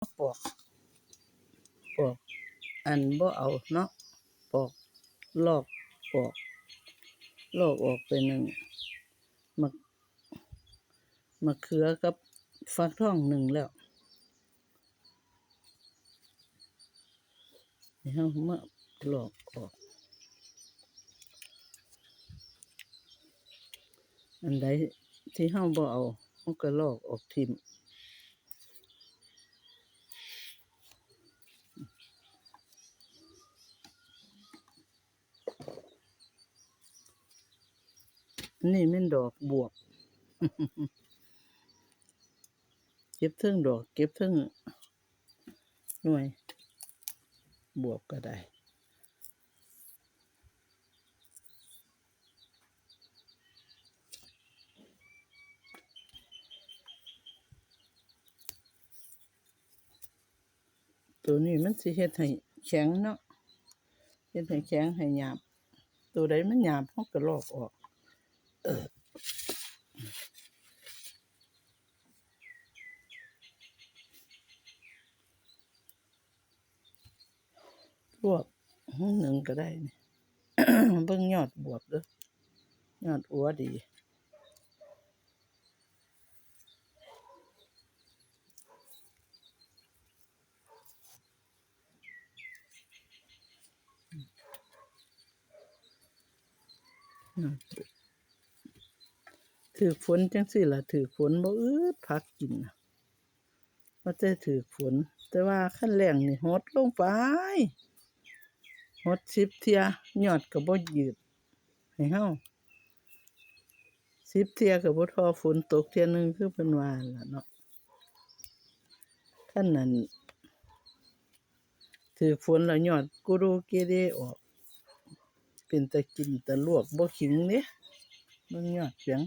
ປອກ ປອກ ອັນບໍ່ເອົາເນາະ ປອກ ລອກອອກ ລອກອອກໄປໜຶ່ງ ໝາກ ໝາກເຂືອກັບຟັກທອງໜຶ່ງແລ້ວ ໃຫ້ເຮົາມາລອກອອກ ອັນໃດທີ່ເຮົາບໍ່ເອົາ ເຮົາກໍລອກອອກຖິ້ມ. ອັນນີ້ແມ່ນດອກບວບ ເກັບເທິງດອກ ເກັບເທິງໜ່ວຍ ບວບກໍໄດ້. ໂຕນີ້ມັນຊິເຮັດໃຫ້ແຂງເນາະ ເຮັດໃຫ້ແຂງໃຫ້ຫຍາບ ໂຕໃດມັນຫຍາບເຮົາກໍລອກອອກ. ລວກໜຶ່ງກໍໄດ້ນີ້ ເບິ່ງຍອດບວບເດີ້ ຍອດອົວດີ. ຖືກຝົນຈັ່ງຊີ້ລະ ຖືກຝົນບໍ່ອຶດຜັກກິນນະ ວ່າແຕ່ຖືກຝົນ ແຕ່ວ່າຄັນແລ້ງນີ້ຫົດລົງໄປ ຫົດສິບເທື່ອ ຍອດກໍບໍ່ຢືດໃຫ້ເຮົາ ສິບເທື່ອກໍບໍ່ທໍ່ຝົນຕົກເທື່ອໜຶ່ງ ຄືເພິ່ນວ່າຫັ້ນລະເນາະ. ຄັນນັ້ນ ຖືກຝົນແລ້ວຍອດໂກໂດເກເດອອກ ເປັນຕາກິນຕາລວກ ບໍ່ຂິງເດ້ ເບິ່ງຍອດພຽງ